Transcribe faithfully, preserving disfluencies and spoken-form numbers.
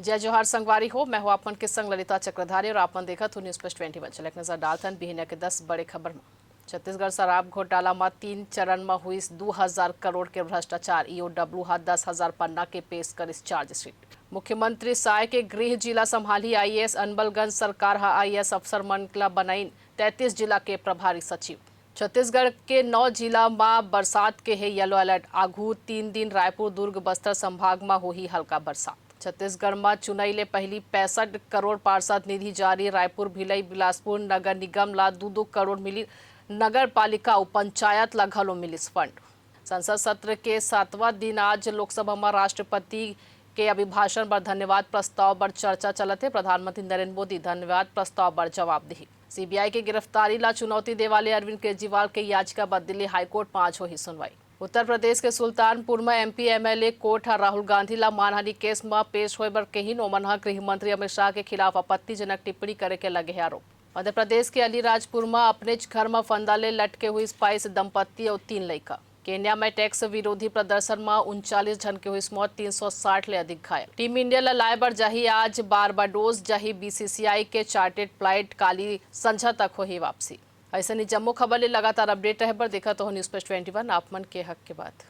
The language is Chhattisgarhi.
जय जोहार संगवारी हो, मैं हूं आप मन के संग ललिता चक्रधारी और आप मन देखत हो News Plus Twenty One। चले एक नजर डालथन बिहनिया के दस बड़े खबर म। छत्तीसगढ़ शराब घोटाला म तीन चरण म हुइस दू हजार करोड़ के भ्रष्टाचार, ईओडब्ल्यू ह दस हजार पन्ना के पेश करिस charge sheet। मुख्यमंत्री साय के गृह जिला संभालही आईएएस, अनबलगंज सरकार ह आईएएस अफसर मन ला बनाइन तैंतीस जिला के प्रभारी सचिव। छत्तीसगढ़ के नौ जिला म बरसात के हे yellow alert, आघू तीन दिन रायपुर, दुर्ग, बस्तर संभाग म होही हल्का बरसात। छत्तीसगढ़ म चुनई ले पहिली पैंसठ करोड़ पार्षद निधि जारी, रायपुर, भिलई, बिलासपुर नगर निगम ला दू दू करोड़ मिली, नगर पालिका अउ पंचायत ला घलो मिलिस फंड। संसद सत्र के सातवां दिन आज लोकसभा म राष्ट्रपति के अभिभाषण बर धन्यवाद प्रस्ताव बर चर्चा चलत हे। प्रधानमंत्री नरेंद्र मोदी धन्यवाद प्रस्ताव बर जवाब दिही। सीबीआई के गिरफ्तारी ला चुनौती देवाले अरविंद केजरीवाल के याचिका बर दिल्ली हाईकोर्ट म आज होही सुनवाई। उत्तर प्रदेश के सुल्तानपुर म एमपी एमएलए कोर्ट ह राहुल गांधी ला मानहानि केस म पेश होय बर कहिन। ओमन ह गृह मंत्री अमित शाह के खिलाफ आपत्तिजनक टिप्पणी करे के लगे हे आरोप। मध्य प्रदेश के अलीराजपुर म अपनेच घर म फंदा ले लटके हुई बाईस दंपत्ति अउ तीन लइका। केन्या में टैक्स विरोधी प्रदर्शन म उनचालीस झन के हुई मौत, तीन सौ साठ ले अधिक घायल। टीम इंडिया ला लाए बर जाही आज बारबाडोस, जाही बीसीसीआई के चार्टर्ड फ्लाइट, काली संझा तक होही वापसी। अइसने जम्मो खबर ले लगातार अपडेट रहे बर देखत रहो News Plus Twenty One, आप मन के हक के बात।